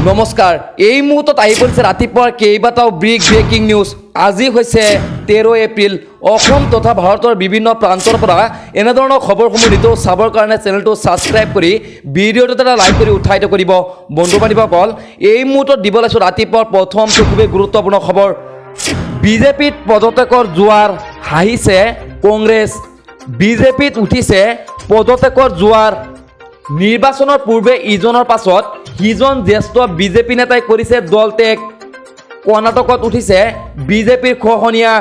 নমস্কাৰ, এই মুহূৰ্তত আহি পৰিছে ৰাতিপুৱাৰ কেইবাটাও বিগ ব্ৰেকিং নিউজ। আজি হৈছে 13 এপ্ৰিল। অসম তথা ভাৰতৰ বিভিন্ন প্ৰান্তৰ পৰা এনেধৰণৰ খবৰসমূহ নিতৌ চাবৰ কাৰণে চেনেলটো ছাবস্ক্ৰাইব কৰি ভিডিঅ'টোত এটা লাইক কৰি উৎসাহিত কৰিব। বন্ধু বান্ধৱীসকল, এই মুহূৰ্তত দিব লাইছোঁ ৰাতিপুৱাৰ প্ৰথমটো খুবেই গুৰুত্বপূৰ্ণ খবৰ। বিজেপিত পদত্যাগৰ জোৱাৰ, হাঁহিছে কংগ্ৰেছ। বিজেপিত উঠিছে পদত্যাগৰ জোৱাৰ। নিৰ্বাচনৰ পূৰ্বে ইজনৰ পাছত সিজন জ্যেষ্ঠ বিজেপি নেতাই কৰিছে দল ত্যাগ। কৰ্ণাটকত উঠিছে বিজেপিৰ খহনীয়া।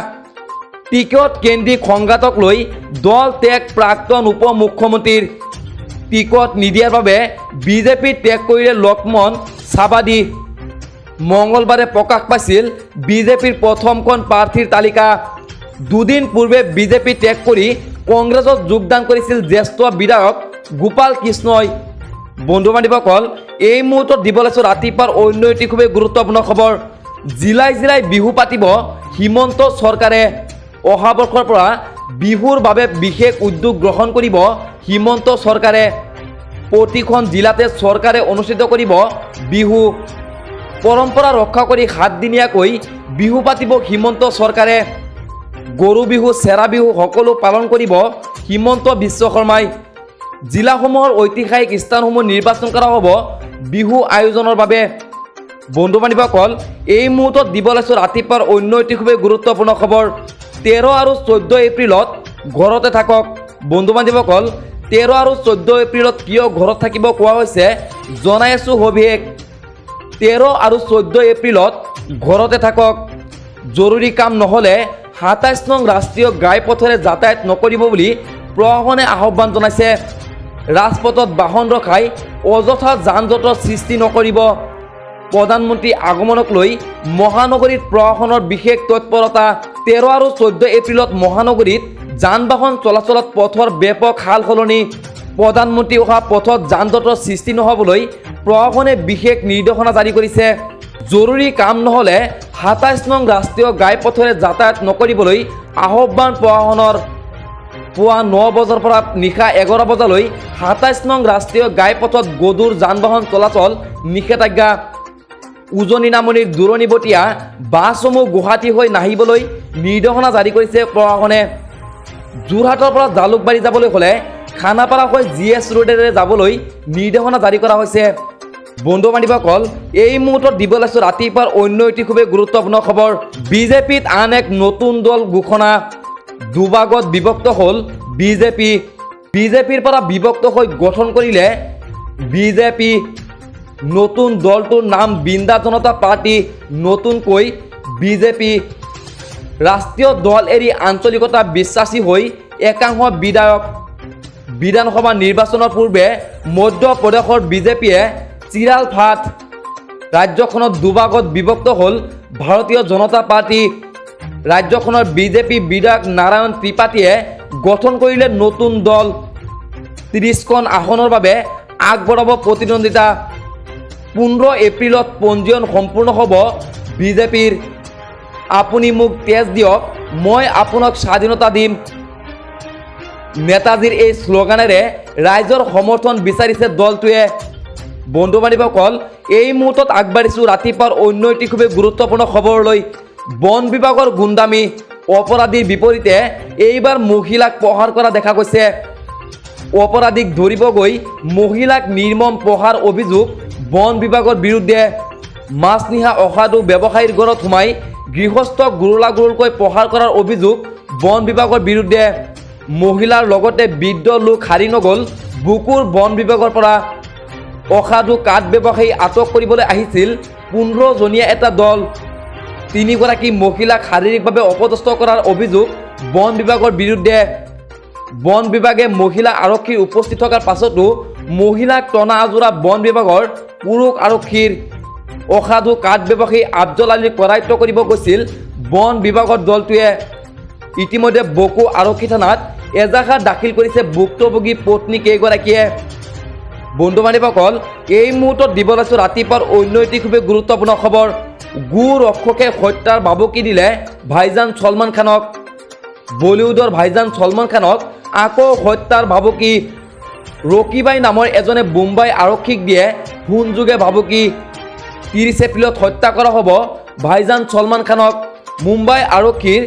টিকট কেন্দ্ৰিক সংঘাতক লৈ দল ত্যাগ প্ৰাক্তন উপ মুখ্যমন্ত্ৰীৰ। টিকট নিদিয়াৰ বাবে বিজেপি ত্যাগ কৰিলে লক্ষ্মণ চাবাদী। মঙলবাৰে প্ৰকাশ পাইছিল বিজেপিৰ প্ৰথমখন প্ৰাৰ্থীৰ তালিকা। দুদিন পূৰ্বে বিজেপি ত্যাগ কৰি কংগ্ৰেছত যোগদান কৰিছিল জ্যেষ্ঠ বিধায়ক গোপাল কৃষ্ণই। বন্ধু বান্ধৱীসকল, এই মুহূৰ্তত দিব লাইছোঁ ৰাতিপুৱাৰ অন্য এটি খুবেই গুৰুত্বপূৰ্ণ খবৰ। জিলাই জিলাই বিহু পাতিব হিমন্ত চৰকাৰে। অহা বৰ্ষৰ পৰা বিহুৰ বাবে বিশেষ উদ্যোগ গ্ৰহণ কৰিব হিমন্ত চৰকাৰে। প্ৰতিখন জিলাতে চৰকাৰে অনুষ্ঠিত কৰিব বিহু। পৰম্পৰা ৰক্ষা কৰি 7দিনীয়াকৈ বিহু পাতিব হিমন্ত চৰকাৰে। গৰু বিহু, চেৰা বিহু সকলো পালন কৰিব হিমন্ত বিশ্ব শৰ্মাই। জিলাসমূহৰ ঐতিহাসিক স্থানসমূহ নিৰ্বাচন কৰা হ'ব বিহু আয়োজনৰ বাবে। বন্ধু বান্ধৱীসকল, এই মুহূৰ্তত দিব লাইছোঁ ৰাতিপুৱাৰ অন্য এটি খুবেই গুৰুত্বপূৰ্ণ খবৰ। 13 আৰু 14 এপ্ৰিলত ঘৰতে থাকক। বন্ধু বান্ধৱীসকল, 13 আৰু 14 এপ্ৰিলত কিয় ঘৰত থাকিব কোৱা হৈছে, জনাই আছোঁ সবিশেষ। 13 আৰু 14 এপ্ৰিলত ঘৰতে থাকক। জৰুৰী কাম নহ'লে 27 নং ৰাষ্ট্ৰীয় ঘাইপথেৰে যাতায়াত নকৰিব বুলি প্ৰশাসনে আহ্বান জনাইছে। ৰাজপথত বাহন ৰখাই অযথা যান জঁটৰ সৃষ্টি নকৰিব। প্ৰধানমন্ত্ৰী আগমনক লৈ মহানগৰীত প্ৰশাসনৰ বিশেষ তৎপৰতা। 13 আৰু 14 এপ্ৰিলত মহানগৰীত যান বাহন চলাচলত পথৰ ব্যাপক সাল সলনি। প্ৰধানমন্ত্ৰী অহা পথত যান জঁটৰ সৃষ্টি নহ'বলৈ প্ৰশাসনে বিশেষ নিৰ্দেশনা জাৰি কৰিছে। জৰুৰী কাম নহ'লে 27 নং ৰাষ্ট্ৰীয় ঘাইপথেৰে যাতায়াত নকৰিবলৈ আহ্বান প্ৰশাসনৰ। পুৱা 9 বজাৰ পৰা নিশা 11 বজালৈ 27 নং ৰাষ্ট্ৰীয় ঘাইপথত গধুৰ যান বাহন চলাচল নিষেধাজ্ঞা। উজনি নামনিৰ দূৰণিবটীয়া বাছসমূহ গুৱাহাটী হৈ নাহিবলৈ নিৰ্দেশনা জাৰি কৰিছে প্ৰশাসনে। যোৰহাটৰ পৰা জালুকবাৰী যাবলৈ হ'লে খানাপাৰা হৈ জি এছ ৰোডেৰে যাবলৈ নিৰ্দেশনা জাৰি কৰা হৈছে। বন্ধু বান্ধৱীসকল, এই মুহূৰ্তত দিব লাইছোঁ ৰাতিপুৱাৰ অন্য এটি খুবেই গুৰুত্বপূৰ্ণ খবৰ। বিজেপিত আন এক নতুন দল ঘোষণা। দুভাগত বিভক্ত হ'ল বিজেপি। বিজেপিৰ পৰা বিভক্ত হৈ গঠন কৰিলে বিজেপি। নতুন দলটোৰ নাম বৃন্দা জনতা পাৰ্টী, নতুনকৈ বিজেপি। ৰাষ্ট্ৰীয় দল এৰি আঞ্চলিকতা বিশ্বাসী হৈ একাংশ বিধায়ক। বিধানসভা নিৰ্বাচনৰ পূৰ্বে মধ্য প্ৰদেশৰ বিজেপিয়ে চিৰাল ফাট। ৰাজ্যখনত দুভাগত বিভক্ত হ'ল ভাৰতীয় জনতা পাৰ্টী। ৰাজ্যখনৰ বিজেপি বিধায়ক নাৰায়ণ ত্ৰিপাঠীয়ে গঠন কৰিলে নতুন দল। 30খন আসনৰ বাবে আগবঢ়াব প্ৰতিদ্বন্দ্বিতা। 15 এপ্ৰিলত পঞ্জীয়ন সম্পূৰ্ণ হ'ব বিজেপিৰ। "আপুনি মোক তেজ দিয়ক, মই আপোনাক স্বাধীনতা দিম", নেতাজীৰ এই শ্লোগানেৰে ৰাইজৰ সমৰ্থন বিচাৰিছে দলটোৱে। বন্ধু বান্ধৱীসকল, এই মুহূৰ্তত আগবাঢ়িছোঁ ৰাতিপুৱাৰ অন্য এটি খুবেই গুৰুত্বপূৰ্ণ খবৰলৈ। বন বিভাগৰ গুণ্ডামী, অপৰাধীৰ বিপৰীতে এইবাৰ মহিলাক প্ৰহাৰ কৰা দেখা গৈছে। অপৰাধীক ধৰিব গৈ মহিলাক নিৰ্মম প্ৰহাৰ অভিযোগ বন বিভাগৰ বিৰুদ্ধে। মাজনিশা অসাধু ব্যৱসায়ীৰ ঘৰত সোমাই গৃহস্থক গুৰুলা গুৰুলকৈ প্ৰহাৰ কৰাৰ অভিযোগ বন বিভাগৰ বিৰুদ্ধে। মহিলাৰ লগতে বৃদ্ধ লোক সাৰি নগ'ল বকোৰ বন বিভাগৰ পৰা। অসাধু কাঠ ব্যৱসায়ী আটক কৰিবলৈ আহিছিল 15জনীয়া এটা দল। তিনিগৰাকী মহিলাক শাৰীৰিকভাৱে অপদস্থ কৰাৰ অভিযোগ বন বিভাগৰ বিৰুদ্ধে। বন বিভাগে মহিলা আৰক্ষীৰ উপস্থিত থকাৰ পাছতো মহিলাক টনা আজোৰা বন বিভাগৰ পুৰুষ আৰক্ষীৰ। অসাধু কাঠ ব্যৱসায়ী আফজল আলীক কৰায়ত্ব কৰিব গৈছিল বন বিভাগৰ দলটোৱে। ইতিমধ্যে বকো আৰক্ষী থানাত এজাহাৰ দাখিল কৰিছে ভুক্তভোগী পত্নী কেইগৰাকীয়ে। বন্ধু বান্ধৱীসকল, এই মুহূৰ্তত দিব লাইছোঁ ৰাতিপুৱাৰ অন্য এটি খুবেই গুৰুত্বপূৰ্ণ খবৰ। গো ৰক্ষকে হত্যাৰ ভাবুকি দিলে ভাইজান ছলমান খানক। বলিউডৰ ভাইজান ছলমান খানক আকৌ হত্যাৰ ভাবুকি। ৰকিবাই নামৰ এজনে মুম্বাই আৰক্ষীক দিয়ে ফোনযোগে ভাবুকি। 30 এপ্ৰিলত হত্যা কৰা হ'ব ভাইজান ছলমান খানক। মুম্বাই আৰক্ষীৰ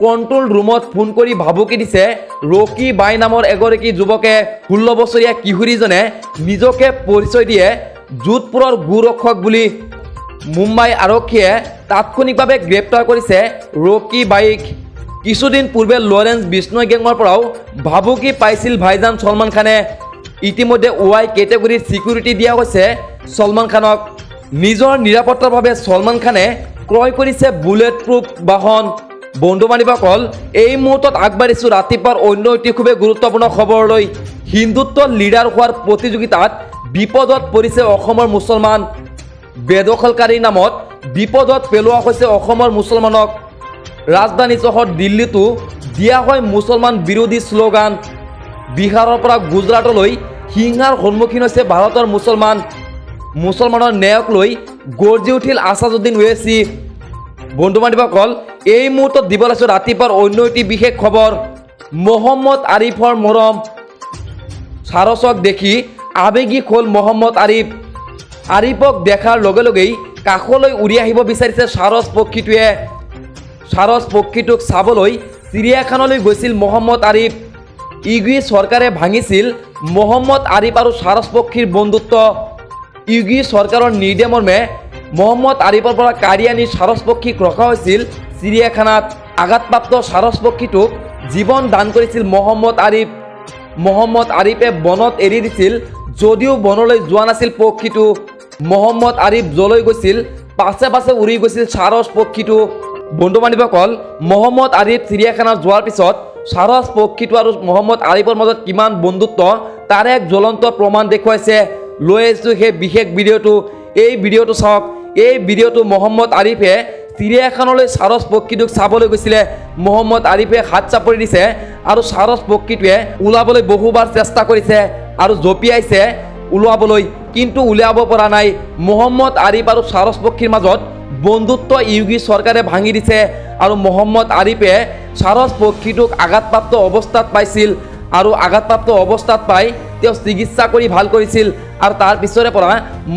কণ্ট্ৰল ৰুমত ফোন কৰি ভাবুকি দিছে ৰকি বাই নামৰ এগৰাকী যুৱকে। 16 বছৰীয়া কিশোৰীজনে নিজকে পৰিচয় দিয়ে যোধপুৰৰ গোৰক্ষক বুলি। মুম্বাই আৰক্ষীয়ে তাৎক্ষণিকভাৱে গ্ৰেপ্তাৰ কৰিছে ৰকি বাইক। কিছুদিন পূৰ্বে লৰেন্স বিষ্ণয় গেঙৰ পৰাও ভাবুকি পাইছিল ভাইজান ছলমান খানে। ইতিমধ্যে ৱাই কেটেগৰীৰ ছিকিউৰিটি দিয়া হৈছে ছলমান খানক। নিজৰ নিৰাপত্তাৰ বাবে ছলমান খানে ক্ৰয় কৰিছে বুলেট প্ৰুফ বাহন। বন্ধু বান্ধৱীসকল, এই মুহূৰ্তত আগবাঢ়িছোঁ ৰাতিপুৱাৰ অন্য এটি খুবেই গুৰুত্বপূৰ্ণ খবৰলৈ। হিন্দুত্ব লিডাৰ হোৱাৰ প্ৰতিযোগিতাত বিপদত পৰিছে অসমৰ মুছলমান। বেদখলকাৰীৰ নামত বিপদত পেলোৱা হৈছে অসমৰ মুছলমানক। ৰাজধানী চহৰ দিল্লীতো দিয়া হয় মুছলমান বিৰোধী শ্লোগান। বিহাৰৰ পৰা গুজৰাটলৈ হিংসাৰ সন্মুখীন হৈছে ভাৰতৰ মুছলমান। মুছলমানৰ ন্যায়ক লৈ গৰ্জি উঠিল আছাদুদ্দিন ওৱেচি। বন্ধু বান্ধৱীসকল, এই মুহূৰ্তত দিব লৈছোঁ ৰাতিপুৱাৰ অন্য এটি বিশেষ খবৰ। মহম্মদ আৰিফৰ মৰম। সাৰসক দেখি আৱেগিক হ'ল মহম্মদ আৰিফ। আৰিফক দেখাৰ লগে লগেই কাষলৈ উৰি আহিব বিচাৰিছে সাৰস পক্ষীটোৱে। সাৰস পক্ষীটোক চাবলৈ চিৰিয়াখানালৈ গৈছিল মহম্মদ আৰিফ। ইউগী চৰকাৰে ভাঙিছিল মহম্মদ আৰিফ আৰু সাৰস পক্ষীৰ বন্ধুত্ব। ইউগী চৰকাৰৰ নিৰ্দেশ মৰ্মে মহম্মদ আৰিফৰ পৰা কাঢ়ি আনি সাৰস পক্ষীক ৰখা হৈছিল চিৰিয়াখানাত। আঘাতপ্ৰাপ্ত সাৰস পক্ষীটোক জীৱন দান কৰিছিল মহম্মদ আৰিফ। মহম্মদ আৰিফে বনত এৰি দিছিল যদিও বনলৈ যোৱা নাছিল পক্ষীটো। মহম্মদ আৰিফ যলৈ গৈছিল, পাছে পাছে উৰি গৈছিল সাৰস পক্ষীটো। বন্ধু বান্ধৱীসকল, মহম্মদ আৰিফ চিৰিয়াখানাত যোৱাৰ পিছত সাৰস পক্ষীটো আৰু মহম্মদ আৰিফৰ মাজত কিমান বন্ধুত্ব, তাৰ এক জ্বলন্ত প্ৰমাণ দেখুৱাইছে। লৈ আহিছোঁ সেই বিশেষ ভিডিঅ'টো। এই ভিডিঅ'টো চাওক। এই ভিডিঅ'টো মহম্মদ আৰিফে চিৰিয়াখানালৈ সাৰস পক্ষীটোক চাবলৈ গৈছিলে। মহম্মদ আৰিফে হাত চাপৰি দিছে আৰু সাৰস পক্ষীটোৱে ওলাবলৈ বহুবাৰ চেষ্টা কৰিছে আৰু জঁপিয়াইছে ওলাবলৈ, কিন্তু উলিয়াব পৰা নাই। মহম্মদ আৰিফ আৰু সাৰস পক্ষীৰ মাজত বন্ধুত্ব ইউগী চৰকাৰে ভাঙি দিছে আৰু মহম্মদ আৰিফে সাৰস পক্ষীটোক আঘাতপ্ৰাপ্ত অৱস্থাত পাইছিল আৰু আঘাতপ্ৰাপ্ত অৱস্থাত পাই তেওঁ চিকিৎসা কৰি ভাল কৰিছিল আৰু তাৰ পিছৰে পৰা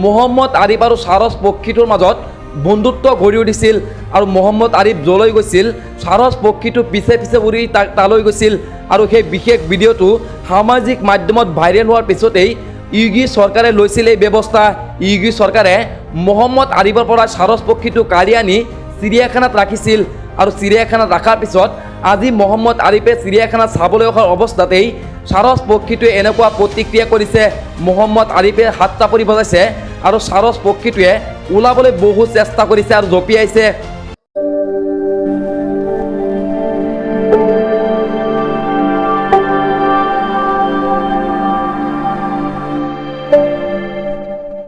মহম্মদ আৰিফ আৰু সাৰস পক্ষীটোৰ মাজত বন্ধুত্ব গঢ়ি উঠিছিল। আৰু মহম্মদ আৰিফ যলৈ গৈছিল, সাৰস পক্ষীটো পিছে পিছে উৰি তালৈ গৈছিল। আৰু সেই বিশেষ ভিডিঅ'টো সামাজিক মাধ্যমত ভাইৰেল হোৱাৰ পিছতেই ইউগী চৰকাৰে লৈছিল এই ব্যৱস্থা। ইউগী চৰকাৰে মহম্মদ আৰিফৰ পৰা সাৰস পক্ষীটো কাঢ়ি আনি চিৰিয়াখানাত ৰাখিছিল আৰু চিৰিয়াখানাত ৰখাৰ পিছত আজি মহম্মদ আৰিফে চিৰিয়াখানাত চাবলৈ অহাৰ অৱস্থাতেই সাৰস পক্ষীটোৱে এনেকুৱা প্ৰতিক্ৰিয়া কৰিছে। মহম্মদ আৰিফে হাত চাপৰি বজাইছে আৰু সাৰস পক্ষীটোৱে ওলাবলৈ বহু চেষ্টা কৰিছে আৰু জঁপিয়াইছে।